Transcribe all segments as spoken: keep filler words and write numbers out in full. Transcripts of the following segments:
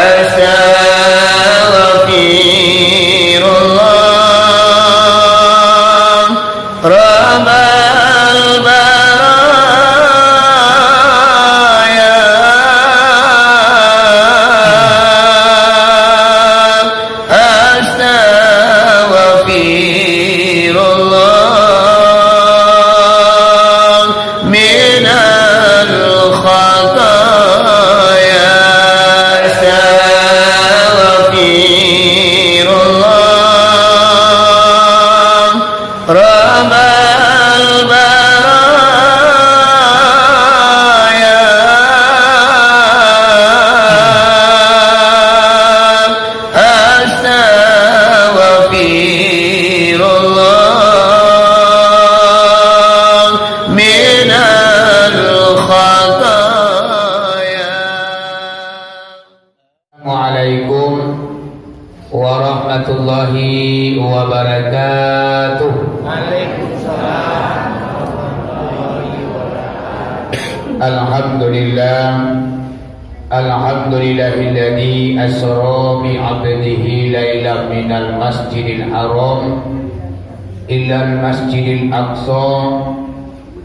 Astaghfirullah, Rabbal baraya. Astaghfirullah minal khataya. Astaghfirullah. Rabbal baraya. Astaghfirullah minal khataya. Assalamualaikum warahmatullahi wabarakatuh. Alhamdulillah. Alhamdulillahilladzi asra bi 'abdihi lailam minal masjidil haram ilal masjidil aqsa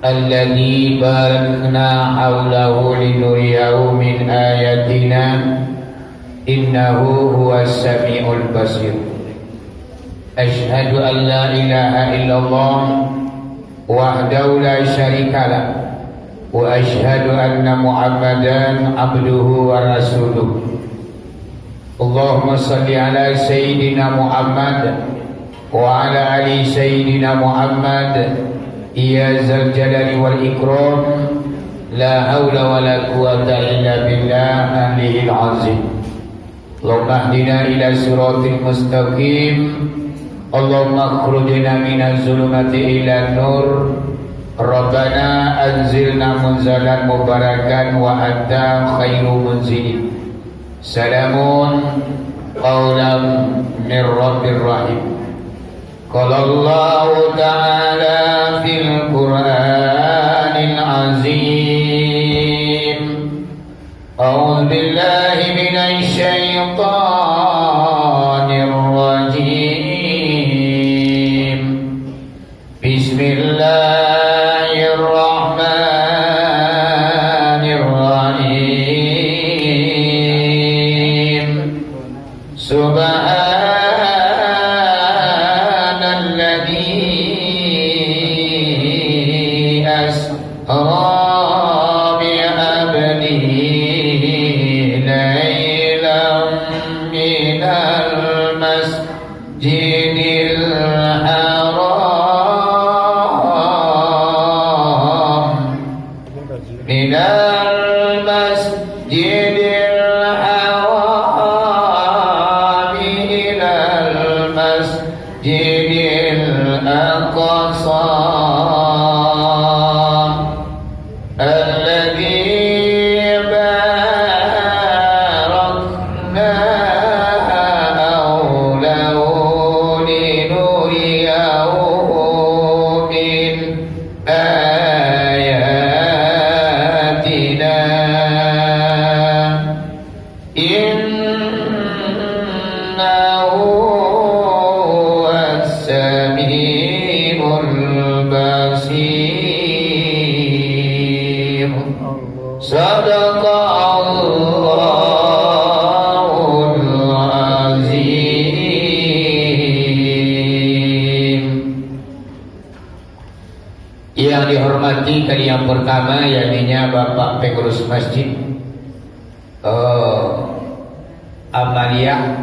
alladzi barakna haulahu linuriyahu min ayatina. Innahu huwas samiul basir. Asyhadu an la ilaha illallah wahdahu la syarikalah, wa asyhadu anna Muhammadan abduhu wa rasuluh. Allahumma shalli ala Sayyidina Muhammad wa ala ali Sayyidina Muhammad, ya zal jalali wal ikram, la haula wa la quwwata illa billahil aliyil azim. Allahumma hdina ila siratil mustaqim. Allahumma akhrijna minaz zulumati ilan nur. Rabbana anzilna munzalan mubarakan wa anta khairu munzilin. Salamun qaulan mir rabbir rahim. Qala Allahu ta'ala fil Qur'anil azim. A'udzu billahi minasy syaithanir rajim. Bismillahirrahmanirrahim. Subhanalladzi asra bi 'abdihi lailam minal mas- jidil haram. Minal masjidil haram ilal masjidil aqsa. Alladzi barakna haulahu linuriyahu min ayatina. Innahu huwas samiul basir. Sadaqallahul azim. Yang dihormati kali yang pertama, yakninya Bapak Pengurus Masjid, eh, Amaliah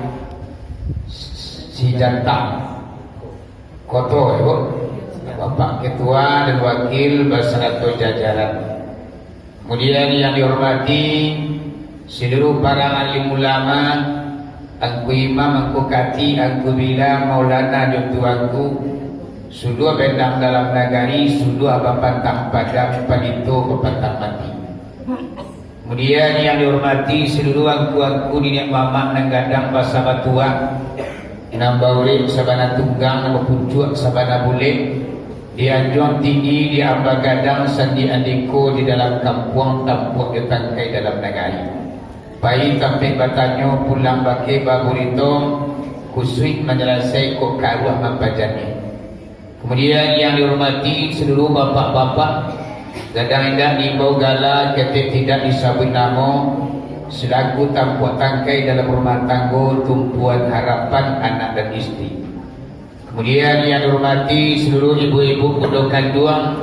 Sijatang Koto, ya, Bu? Bapak Ketua dan Wakil basarato jajaran. Kemudian yang dihormati seluruh para alim ulama, Angku Imam, Angku Kati, Angku Bila, Maulana, jo Tuanku, suluah bendang dalam nagari, suluah bapantang padang, palito bapantang mati. Kemudian yang dihormati seluruh angku-angku, niniak mamak nan gadang basa batuah, nan baurek sabana tunggang, nan bapuncuak sabana bulek, di anjuang tinggi, di amba gadang, sandi andiko, di dalam kampuang, tampuak jo tangkai dalam nagari. Pai tampek batanyo, pulang bakeh baburito, kusuik manyalasai kok karuah mampajaniah. Kemudian yang dihormati seluruh bapak-bapak, gadang indak diimbau gala, ketek tidak disabuik namo, selaku tampuak tangkai dalam rumah tanggo, tumpuan harapan anak dan istri. Kemudian yang dihormati seluruh ibu-ibu bundo kanduang,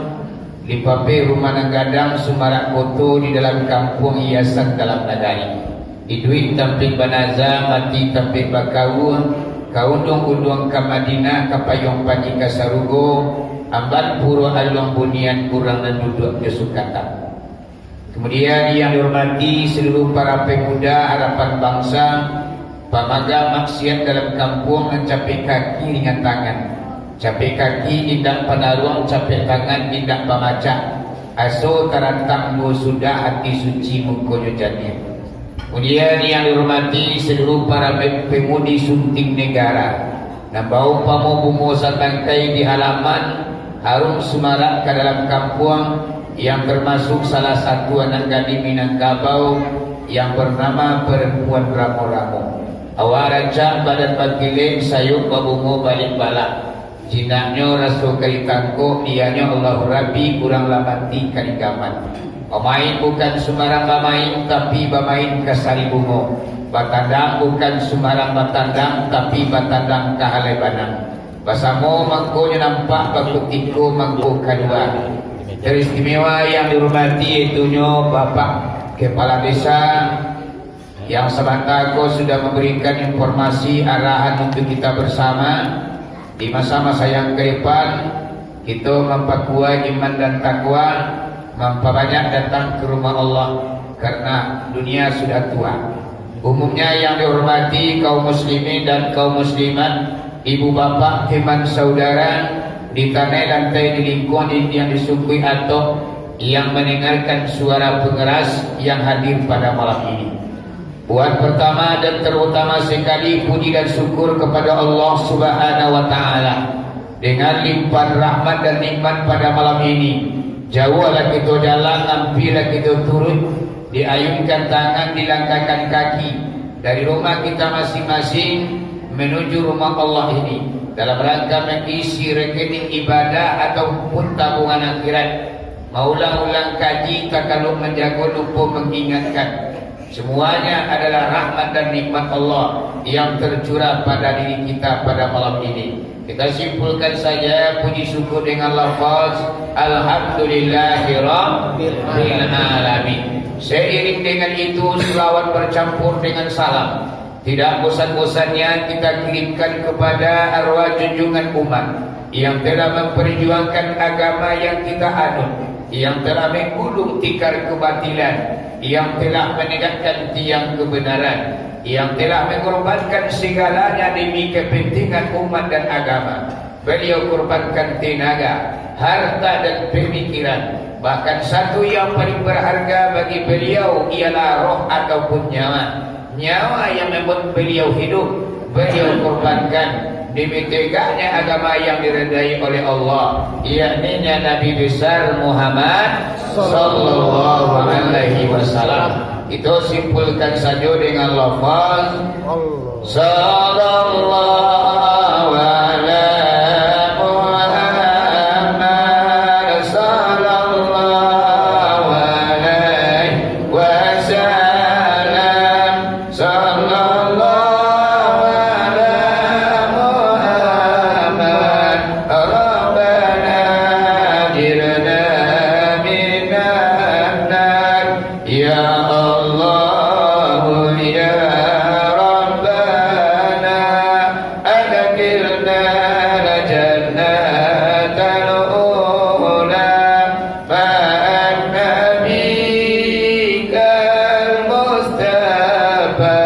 lipapeh rumah nan gadang, sumarak koto di dalam kampuang, hiasan dalam nagari. Iduik tampek banaza, mati tampek bakaua, ka unduang-unduang ka Madinah, ka payuang panji ka sarugo, amban puro aluang bunian, urang nan duduak jo sukatan. Kemudian yang dihormati seluruh para pemuda harapan bangsa, pamagang maksiat dalam kampuang, nan capek kaki ringan tangan, capek kaki indak panaruang, capek tangan indak pamacak, aso tarantang duo sudah, ati suci mukonyo janiah. Kemudian yang dihormati seluruh para pe-, pemudi Sunting Negara, nan baumpamo bungo satangkai di halaman, harum sumarak ka dalam kampuang, yang termasuk salah satu anak gadih Minangkabau yang bernama Perempuan Ramo-Ramo. Awak rancak, badan bakilek, sayok babungo balik balak. Jinaknyo raso ka ditangkok, iyanyo Allahu Rabbi, urang lah mati ka digaman. Bamain bukan sumbarang bamain, tapi bamain ka sari bungo. Batandang bukan sumbarang batandang, tapi batandang ka halai banang. Basamo mangkonyo nampak, bakutiko mangko kalua. Teristimewa yang dihormati, yaitunyo Bapak Kepala Desa, yang sabanta ko sudah mambarikan informasi arahan untuak kita basamo, di masa-masa yang ka depan, kito mampakuaik iman dan takwa, mampabanyak datang ka rumah Allah, karena dunia sudah tua. Umumnya yang dihormati kaum muslimin dan kaum muslimat, ibu bapak, teman saudara, di tanah lantai, di lingkuang di-, yang disungkuik atok, yang mendengarkan suara pengeras yang hadir pada malam ini. Buat pertama dan terutama sekali, puji dan syukur kepada Allah Subhanahu wa Ta'ala, dengan limpahan rahmat dan nikmat pada malam ini. Jauhlah kito jalan, ampilah kito turun, diayunkan tangan, dilangkahkan kaki dari rumah kita masing-masing menuju rumah Allah ini, dalam rangka mengisi rekening ibadah ataupun tabungan akhirat. Maulang-ulang kaji, takaluk manjago, lupo mangingatkan. Semuanya adalah rahmat dan nikmat Allah yang tercurah pada diri kita pada malam ini. Kita simpulkan saja puji syukur dengan lafaz, "Alhamdulillahirabbil alamin." Seiring dengan itu, selawat bercampur dengan salam tidak bosan-bosannya kita kirimkan kepada arwah junjungan umat yang telah memperjuangkan agama yang kita anut, yang telah menggulung tikar kebatilan, yang telah menegakkan tiang kebenaran, yang telah mengorbankan segalanya demi kepentingan umat dan agama. Beliau korbankan tenaga, harta, dan pemikiran. Bahkan satu yang paling berharga bagi beliau ialah roh ataupun nyawa. Nyawa yang membuat beliau hidup, beliau korbankan demi tegaknya agama yang diridai oleh Allah, yakninya Nabi besar Muhammad sallallahu alaihi wasallam. Kita simpulkan saja dengan lafaz, "Sallallahu ala Muhammad, sallallahu alaihi wasallam, sallallahu ala Muhammad, Rabbana ajirna minan nar." Ya Allah, ya Rabbana, adkhilna jannatal ula, ma'an nabiyikal mustafa,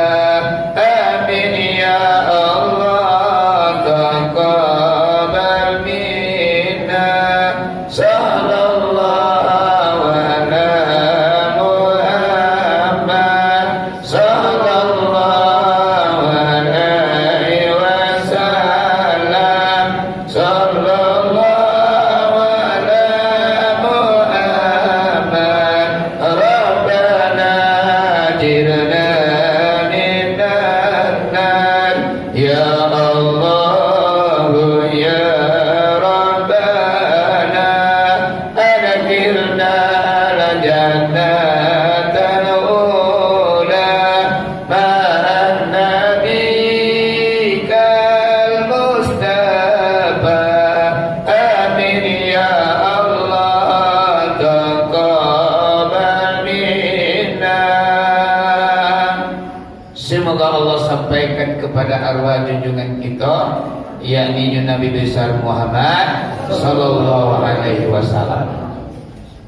Semoga Allah sampaikan kepada arwah junjungan kita, yakni Nabi Besar Muhammad sallallahu alaihi wasallam.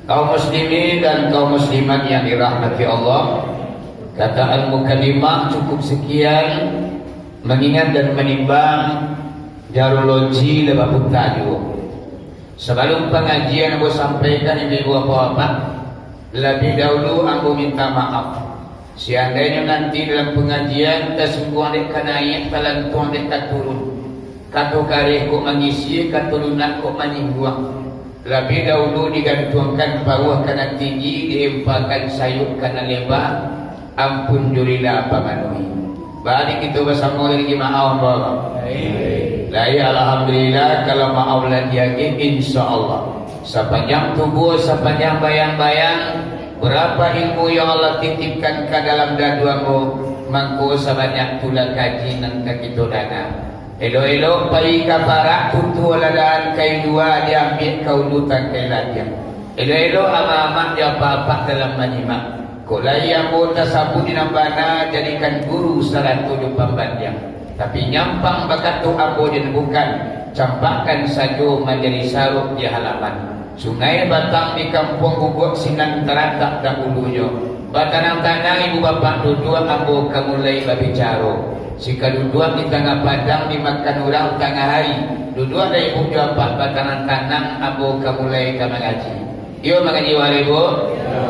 Kaum muslimin dan kaum muslimat yang dirahmati Allah, kataan mukadimah cukup sekian, mengingat dan menimbang jarulunci lah baputa juo. Sabalum pangajian ambo sampaikan, ibu-ibu, bapak-bapak, labiah dahulu ambo minta maaf. Seandainyo nanti dalam pangajian tasingguang dek ka naiak, talantuang dek ka turun, kato kareh kok mangisi, kato lunak kok manyingguang, labiah dahulu digantuangkan paruah ka nan tinggi, diempakan sayuik ka nan leba, ampun jo rila pamanuhi. Bari kito basamo lagi maaf, Bang. Lai, alhamdulillah, kalau maaf lah diagih, insya Allah. Sapanjang tubuah, sapanjang bayang-bayang, berapa ilmu yang Allah titipkan ka dalam dadu ambo, mangko sabanyak tu lah kaji nan ka kito danga. Elok-elok pai ka parak, tutua ladaan kai dua, diambiak ka ulu tangkai ladiang. Elok-elok amak-amak jo apak-apak dalam manyimak. Kok lai ambo tasabuik di nan bana, jadikan guru sarato jo pambandiang. Tapi nyampang bakato ambo jan bukan, campakkan sajo manjadi saruak di halaman. Sungai batang di kampuang Guguak sinan taratak dahulunyo. Batanang-tanang ibu bapak duduak, ambo ka mulai babicaro. Sikaduduak di tangah padang dimakan urang tangah ari. Duduaklah ibu jo apak batanang-tanang, ambo ka mulai ka mangaji. Iyo, mangaji wali, Bu?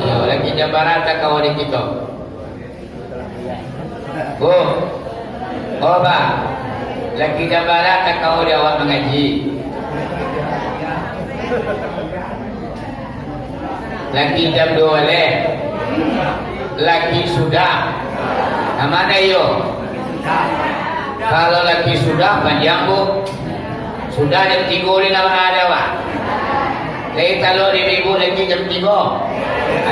Iyo, laki jambara takawa di kito. Bu. Oh, Ba. Laki jambara takawa di awak mangaji. Laki jam duo baleh. Laki sudah. Nan mano iyo? Kalau laki sudah, panjang, Bu. Sudah jam tigo ni lah ada, Ba. Lai talok di ibu lagi jam tigo.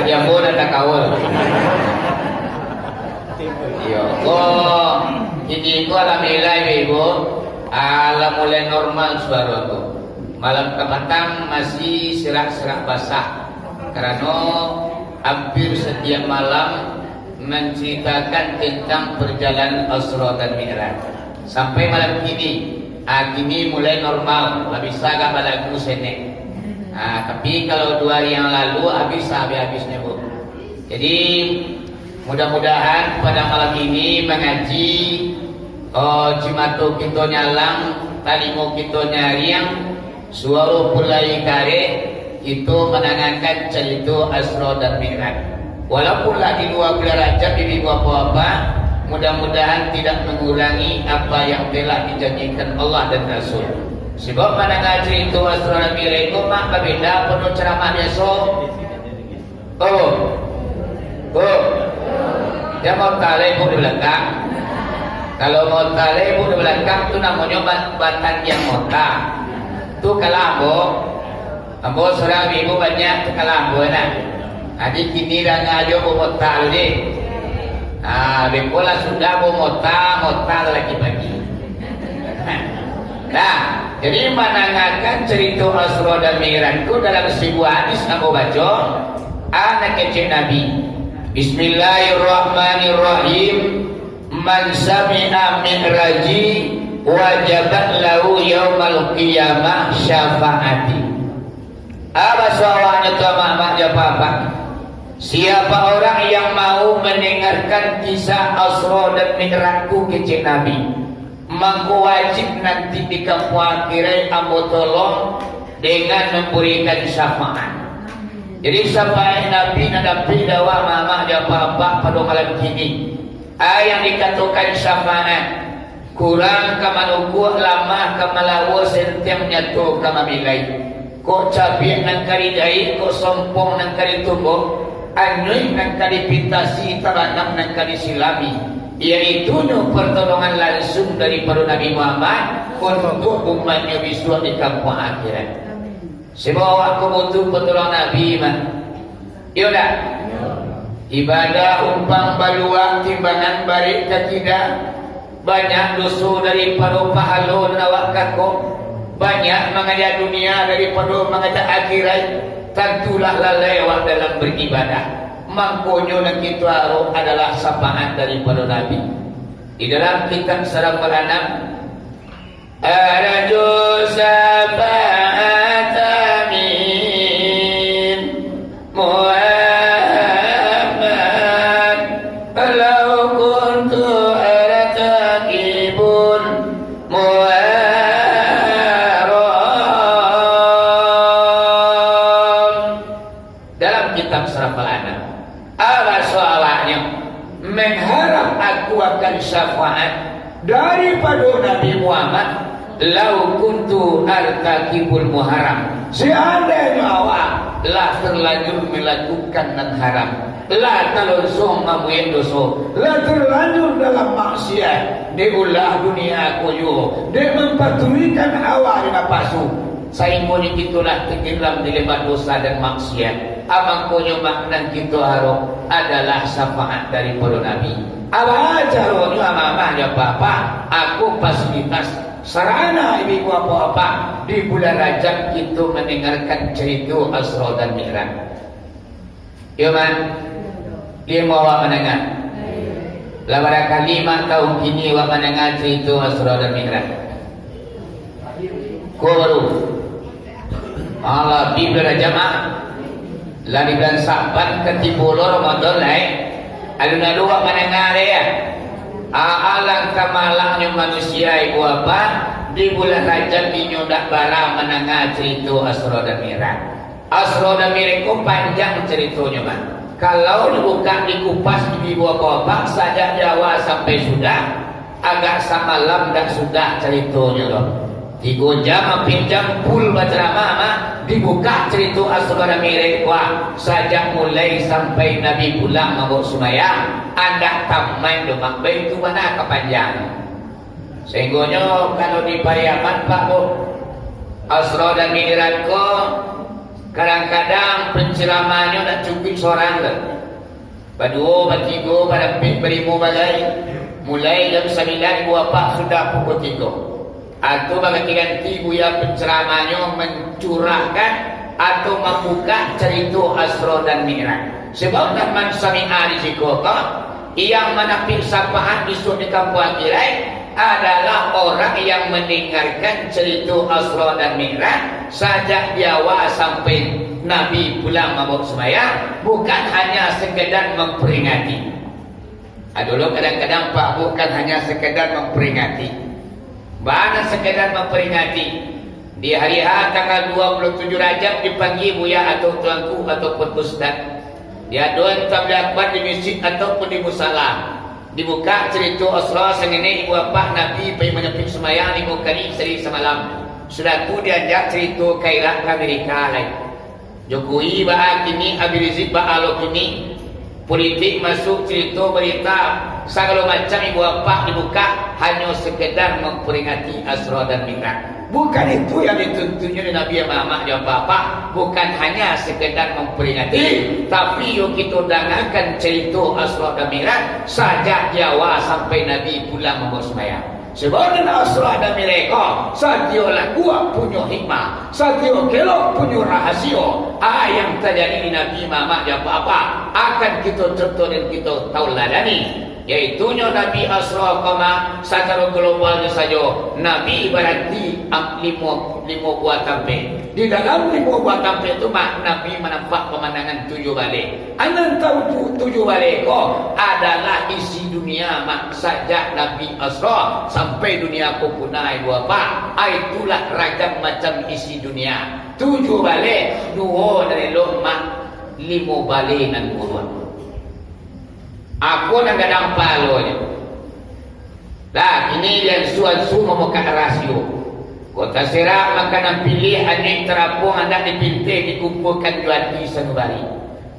Adi ambo nan takawa. Iyo. Ko, kini ko alhamdulillah, ibu-ibu. Alah mulai normal suaro aku. Malam kapatang masih serak-serak basah. Karano hampir setiap malam mancaritakan tentang perjalanan Isra dan Mi'raj. Sampai malam kini, ah, kini mulai normal, lah bisa agak balagu senek. Ah, tapi kalau dua hari yang lalu, habis habis-habisnya, Bu. Jadi, mudah-mudahan pada malam ini mangaji, oh, cimato kito nyalang, talingo kito nyariang, suaro pulai kareh, kito mandangakan carito Isra dan Mi'raj. Walaupun lah di lua bulan Rajab, ibu bapak-bapak, mudah-mudahan tidak mengurangi apa yang telah dijanjikan Allah dan Rasul. Sebab mandanga carito Isra dan Mi'raj itu, mak, babeda pado ceramah biaso. Oh. Oh. Jan mota lai ibu di balakang. Kalau mota lai ibu di balakang, tu namonyo ba-, batandiang mota. Tu kalah ambo. Ambo surang ibu banyak, tu kalah ambo nah. Jadi kini danga jo ambo mota tu deh. Ah, beko lah sudah ambo mota, mota lah lagi pagi. Nah, jadi mandangakan carito Isra dan Mi'raj tu dalam sabuah hadis ambo baco, anak kecek Nabi. Bismillahirrahmanirrahim. Man sami'a mi'raji wajabat lahu yaumal qiyamah syafaati. Apa suawanyo tu, amak-amak jo apak-apak? Siapa orang yang mau mendengarkan kisah Isra dan Mi'rajku, kecek Nabi, mangko wajib nanti di kampuang akhirat ambo tolong dengan memberikan syafaat. Jadi, syafaat Nabi nan dapek dek awak amak-amak jo apak-apak pado malam kini. A, yang dikatokan syafaat, kurang ka manukuak, lamah ka malawa, sentiang nyato ka mamilai. Kok cabiak nan ka dijahik, kok sompong nan ka ditumbok, anyuik nan ka dipintasi, tabanam nan ka disilami, yaitunyo pertolongan langsung daripado Nabi Muhammad untuak umaiknyo bisuak di kampuang akhirat. Sebab awak ko butuh patulung Nabi, mah. Iyo ndak? Ibadah umpang baluak, timbangan barek ka kida. Banyak doso daripado pahalo nan awak kakok. Banyak mangajak dunia daripado mangajak akhirat. Tantulah lalai awak dalam baribadah. Mangkonyo nan kito arok adalah syafaat daripado Nabi. Di dalam kitab Saraful Anam, Arju syafaat min Muhammad, lau kuntu artaqibul Muharram. Dalam kitab Saraful Anam, abaso awaknyo, mengharap aku akan syafaat daripado Nabi Muhammad, lau kuntu artaqibul Muharram, seandainyo awak lah terlanjur melakukan nan haram, lah talonsong mambuek doso, lah terlanjur dalam maksiat, dek ulah dunia ko juo, dek mampaturuikan hawa dek napasu, sainggo di kito lah tenggelam di lembah dosa dan maksiat. A mangkonyo mak nan kito harok adalah syafaat daripado Nabi. Apo caronyo, amak-amak jo apak-apak? Apo fasilitas sarana ibu-ibu apak-apak di bulan Rajab kito mandengarkan carito Isra dan Mi'raj? Iyo, man? Limo awak mandanga. Lah barangkali limo tahun kini awak mandanga carito Isra dan Mi'raj. Ko baru. Alah, di bulan Rajab, ah. Lah di bulan Sa'ban katibo lo Ramadan, lai. Alun-alun awak mandanga, lai, ya. Alangkah malangnyo manusia, ibu apak, di bulan Rajab inyo ndak bara mandanga carito Isra dan Mi'raj. Isra dan Mi'raj ko panjang caritonyo, man. Kalau dibukak, dikupas, ibu-ibu apak-apak, sajak di awal sampai sudah, agak samalam ndak sudah caritonyo doh. Tigo jam, ampia jam full bacaramah, mak, dibukak carito Isra dan Mi'raj ko, ah, sajak mulai sampai Nabi pulang mambaok sumbayang, andak tamaik doh, mak, baitu bana ka panjang. Sainggonyo kalau di Pariaman, Pak, Bu, Isra dan Mi'raj ko, kadang-kadang penceramahnyo ndak cukuik sorang doh. Baduo, batigo, barampek, barimo bagai. Mulai jam sambilan, ibu apak, sudah pukul tigo. Atau baganti-ganti buya penceramahnyo mencurahkan atau mambukak carito Isra dan Mi'raj. Sebab nan mansami'a di siko ko, yang manapik syafaat bisuak di kampuang akhirat adalah orang yang mandengarkan carito Isra dan Mi'raj sajak di awal sampai Nabi pulang mambaok sumbayang, bukan hanya sekedar memperingati. Ado lo kadang-kadang, Pak, bukan hanya sekedar memperingati. Bana sekedar memperingati. Di hari H tanggal dua puluh tujuh Rajab dipanggia buya atau tuanku ataupun ustaz. Diadoan tabligh akbar di masjid ataupun di musala. Dibukak carito Isra sangenek ibu apak Nabi pai manyampik sumbayang limo kali sahari samalam. Sudah tu diajak carito ka Irak ka Amerika lai. Jokowi baa kini, Habib Rizik baa lo kini, politik masuak, carito barita, sagalo macam ibu apak dibukak, hanyo sekedar memperingati Isra dan Mi'raj. Bukan itu yang dituntunnyo dek Nabi, amak-amak jo apak-apak, bukan hanya sekedar memperingati, tapi yo kito dangakan carito Isra dan Mi'raj sajak di awal sampai Nabi pulang mambaok sumbayang. Sebab nan Isra dan Mi'raj ko, satio lakuak punyo hikmah, satio kelok punyo rahasio. A yang tajadi di Nabi, amak-amak jo apak-apak, akan kito contoh dan kito tauladani. Yaitunyo Nabi Isra ko, mak, sacaro globalnyo sajo, Nabi baranti am-, limo, limo buah tampek. Di dalam limo buah tampek tu, mak, Nabi manampak pamandangan tujuah baleh. A nan tau tu-, tujuah baleh ko adalah isi dunia, mak, sajak Nabi Isra sampai dunia ko punah, ibu apak. A itulah ragam macam isi dunia. Tujuah baleh, duo dari lo, mak, limo baleh nan buruak. Ako nan gadang palonyo. Lah, kini diansu-ansu mamukak rasio. Kok taserak makanan pilih, anyuik tarapuang, andak dipinteh, dikumpuakan jo ati sanubari.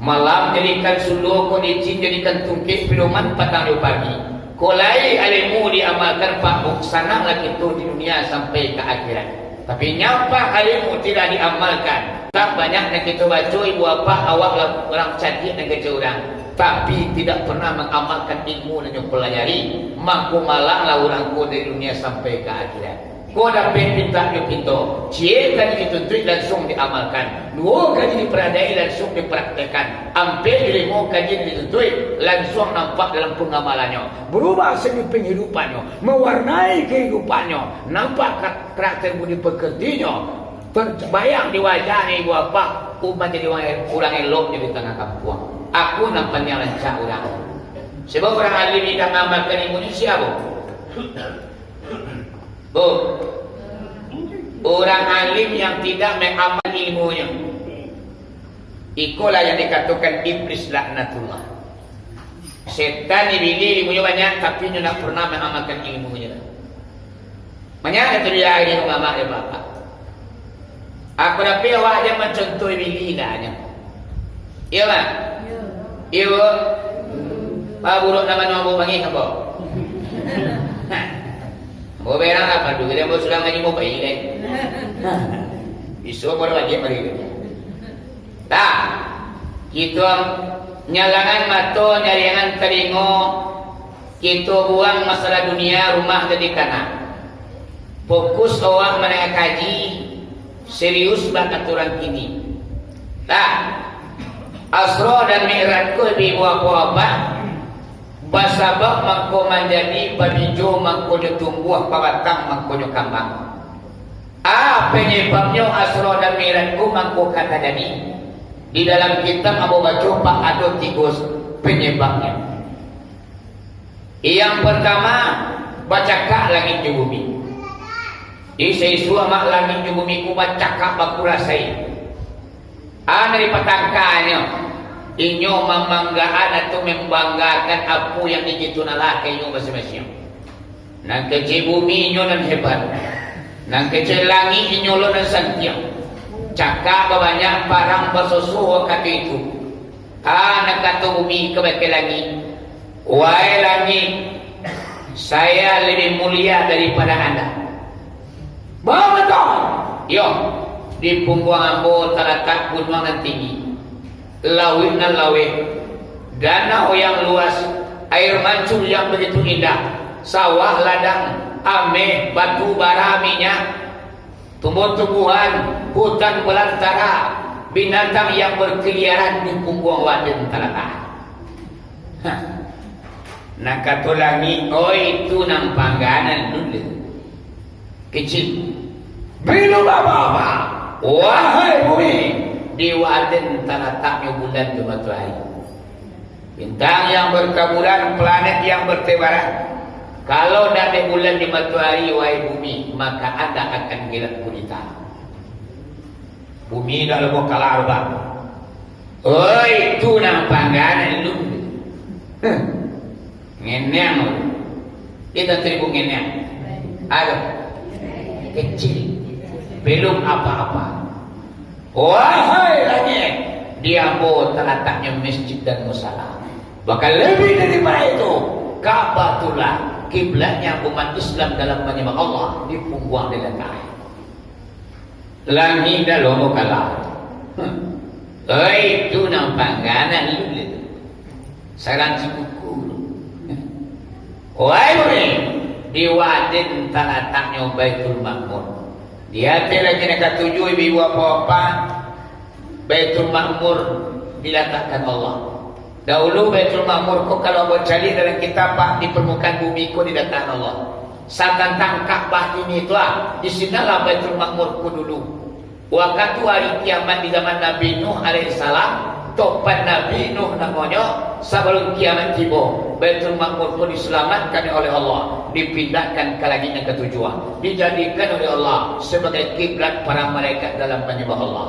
Malam jadikan suluah, kondisi jadikan tungkek, pidoman patang jo pagi. Kok lai ilmu diamalkan, Pak, Bu, sananglah kito di dunia sampai ka akhirat. Tapi nyapa ilmu tidak diamalkan, tak banyak nan kito baco, ibu apak, awak lah urang cadiak nan kecek urang, tapi tidak pernah mangamalkan ilmu nan nyo palajari, mako malanglah urang ko dari dunia sampai ka akhirat. Ko dapek pintak jo pinto, ciek kaji dituntuik lansuang diamalkan, duo kaji diparadai lansuang dipraktekkan, ampek jo limo kaji dituntuik lansuang nampak dalam pangamalannyo, barubah seni pangidupannyo, mawarnai kahidupannyo, nampak ka-, karakter budi pakertinyo, tarbayang di wajahnyo ibu bapa, umat jadi urang, urang elok di tangah kampuang. Aku nan paliang rancak urang. Sabab urang alim indak maamalkan ilmunyo sia, Bu? Bu, urang alim yang tidak mengamal ilmunyo, ikolah yang dikatokan iblis laknatullah. Setan ni bili ilmunyo banyak, tapi inyo ndak pernah mengamalkan ilmunyo. Banyak kato di ari ulama dek bapak. Aku dapek awak jan mancontohi bili indak nyo. Iyo, Bang? Iyo. Iyo, Bu? Baburuak nan manuang bau mangih, ambo. Ambo berang lah, padu gede ambo sudah ngaji mobile, eh. Bisuak ambo lah wajib mari. Tah, kito nyalangan mato, nyariangan talingo, kito buang masalah dunia, rumah jadi kana. Fokus awak mandanga kaji, serius bak aturan kini. Tah, Asra dan Mi'raj ko ibu apo-apo, basabab mangko manjadi pabijo, mangko nyo tumbuah, pabatang mangko nyo kambang. A panyababnyo Asra dan Mi'raj ko mangko ka tajadi? Di dalam kitab ambo baco, Pak, ado tigo panyababnyo. Yang pertama, bacakak langik jo bumi. Di saisuak mak langik jo bumi ko bacakak bakurasai. A nan dipatangkanyo, inyo mamanggaan atau mambanggakan apo yang dikitunalakan inyo masing-masing. Nan kecek bumi inyo nan hebat, nan kecek langik inyo lo nan santiang. Cakak babanyak, parang basoso wakatu itu. A nan kato bumi kabake langik, "Wahai langik, saya lebih mulia daripada anda." Batua? Iyo, di pungguang ambo talatak gunuang nan tinggi, lauik nan laweh, danau yang luas, air mancur yang begitu indah, sawah ladang, ameh, batu bara, minyak, tumbuh-tumbuhan, hutan belantara, binatang yang berkeliaran di pungguang waden talatak. Hah. Nan kato langik, "Oi, itu nan pangganan dulu." Kecil. Belum apa-apa. Wahai bumi, di waden talataknyo bulan jo matoari. Bintang yang bertaburan, planet yang bertebaran. Kalau ndak ado bulan jo matoari, wahai bumi, maka anda akan gelap gulita. Bumi dak lobo kalah, Bang. Oi, tu nan pangganan lu. Huh. Ngeneang. Kita teribu ngeneang. Aduh. Kecil. Belum apa-apa. Wahai langit, di ambo talataknyo masjid dan musala. Bahkan lebih daripada itu, Ka'batullah, kiblatnya umat Islam dalam manyembah Allah, di pungguang diletakkan. Langik dak lomo kalah. Oi, tu nan pangganan lu le. Sarang Cikuku. Oi, bumi, di waden talataknyo Baitul Makmur. Di ateh langik nan katujuah, ibu-ibu, bapak-bapak, Baitul Makmur dilatakkan Allah. Dahulu Baitul Makmur ko, kalau ambo caliak dalam kitab, Pak, di parmukaan bumi ko dilatakkan Allah. Satantang Ka'bah kini tu, ah, di sinanlah Baitul Makmur ko dulu. Wakatu hari kiamat di zaman Nabi Nuh alaihissalam, topan Nabi Nuh namonyo, sabalum kiamat tibo, Baitul Makmur ko disalamatkan oleh Allah, dipindahkan ka langik nan katujuah, dijadikan oleh Allah sabagai kiblat para malaikat dalam manyambah Allah.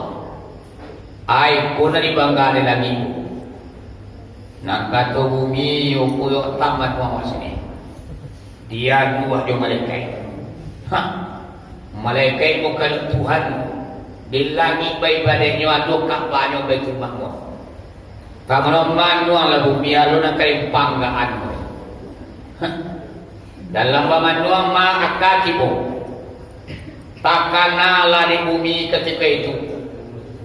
Ai, ko nan dibangga di langik. Nan kato bumi, "Yo, ko yo tamat wang sini." Diadu jo malaikat. Ha. Malaikat bukan Tuhan. Di langik baibadahnyo ado Ka'bahnyo Baitul Makmur. Kamano manuang lah bumi, alo nan ka dipanggaan. Ha. Dalam bamanuang ma aka tibo. Takanalah di bumi katiko itu.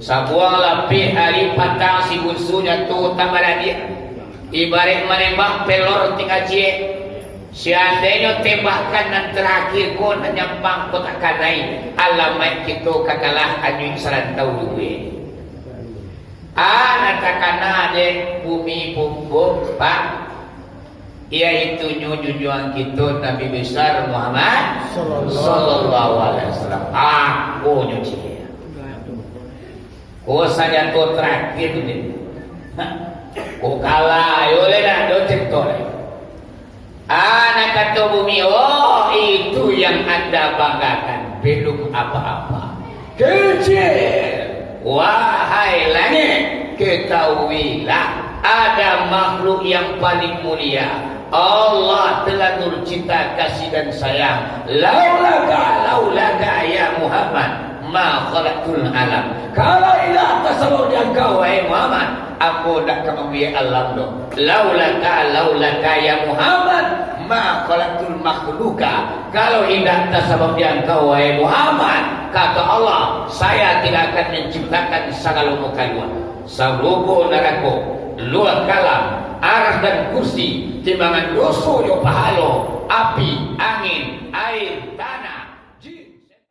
Sabuang lapeh ari patang si bunsunyo tu tabaradia. Ibaraik manembak pelor tingga ciek. Seandainyo tembakan nan tarakhir ko nan nyambang ko takanai, alamaik kito ka kalah anyuik sarantau duo. A, nan takana dek bumi pupuk, Pak, yaitunyo junjuangan kito Nabi Besar Muhammad Sallallahu. Sallallahu Alaihi Wasallam. A, ko nyo ciek. Ko sanjato tarakhir ni. Ko kalah, yo leh dah, do cek to leh. A, nan kato bumi, "Oh, itu yang Anda banggakan, belum apa-apa." Kecil. Wahai langik, ketahuilah, ada makhluk yang paling mulia. Allah telah durcita kasih dan sayang. Laulaka, laulaka, ya Muhammad, ma khalaqtul alam. Kalau indak atas sabab di angkau, wahai Muhammad, ambo ndak ka mambuek alam doh. Laulaka, laulaka, ya Muhammad, ma khalaqtul makhluqa. Kalau indak atas sabab di angkau, wahai Muhammad, kata Allah, saya tidak akan menciptakan sagalo makhluk. Sarugo narako, luah kalam, arah dan kursi, timbangan doso jo pahalo, api, angin,